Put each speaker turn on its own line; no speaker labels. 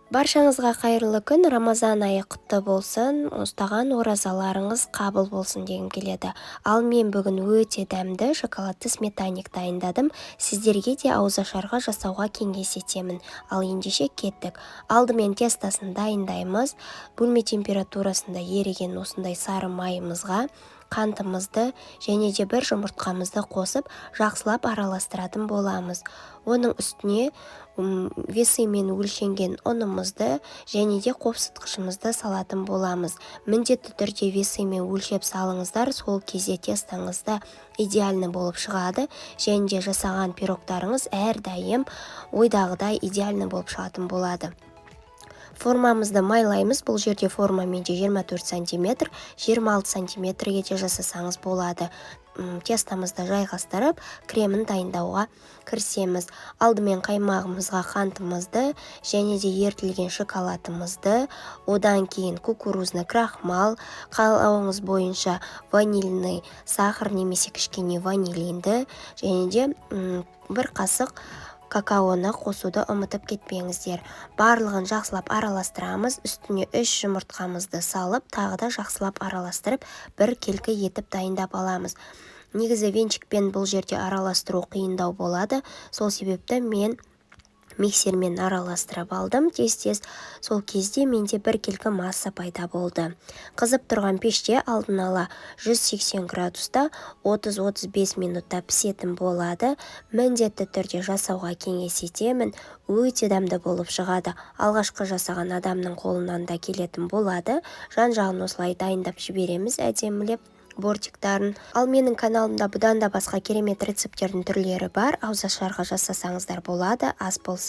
Баршаңызға қайырлы күн! Рамазан айы құтты болсын, ұстаған оразаларыңыз қабыл болсын дегім келеді. Ал мен бүгін өте дәмді шоколадты сметанник дайындадым. Сіздерге де ауызашарға жасауға кеңес етемін. Ал ендеше, кеттік! Алдымен тестосын дайындаймыз. Бөлме температурасында еріген осындай сары майымызға қантымызды және де бір жұмыртқамызды қосып, жақсылап араластыратын боламыз. Оның үстіне весымен өлшенген ұнымызды және де қопсытқышымызды салатын боламыз. Міндетті түрде весымен өлшеп салыңыздар, сол кезде тестаңыз да идеальный болып шығады және де жасаған пирогтарыңыз әрдайым ойдағыдай идеальный болып шығатын болады. Формамызды майлаймыз. Бұл жерде форма менде 24 сантиметр, 26 сантиметрге де жасасаңыз болады. Тестомызды жайғастырып, кремін дайындауға кірісеміз. Алдымен қаймағымызға қантымызды және де ерітілген шоколадымызды, одан кейін кукурузный крахмал, қалауыңыз бойынша ванильный сахар немесе кішкене ванилинді және де бір қасық какаоны қосуды ұмытып кетпеңіздер. Барлығын жақсылап араластырамыз. Үстіне үш жұмыртқамызды салып, тағы да жақсылап араластырып, бір келкі етіп дайындап аламыз. Негізі венчикпен бұл жерде араластыру қиындау болады, сол себепті мен миксермен араластырып алдым тез-тез. Сол кезде менде біркелкі масса пайда болды. Қызып тұрған пеште алдын ала 180 градуста 30-35 минутта пісетін болады. Міндетті түрде жасауға кеңес етемін, өте дәмді болып шығады. Алғашқы жасаған адамның қолынан да келетін болады. Жан-жағын осылай дайындап жібереміз әдемілеп бортиктарын. Ал менің каналымда бұдан да басқа керемет рецепттердің түрлері бар, ауызашарға жасасаңыздар болады. Ас болсын!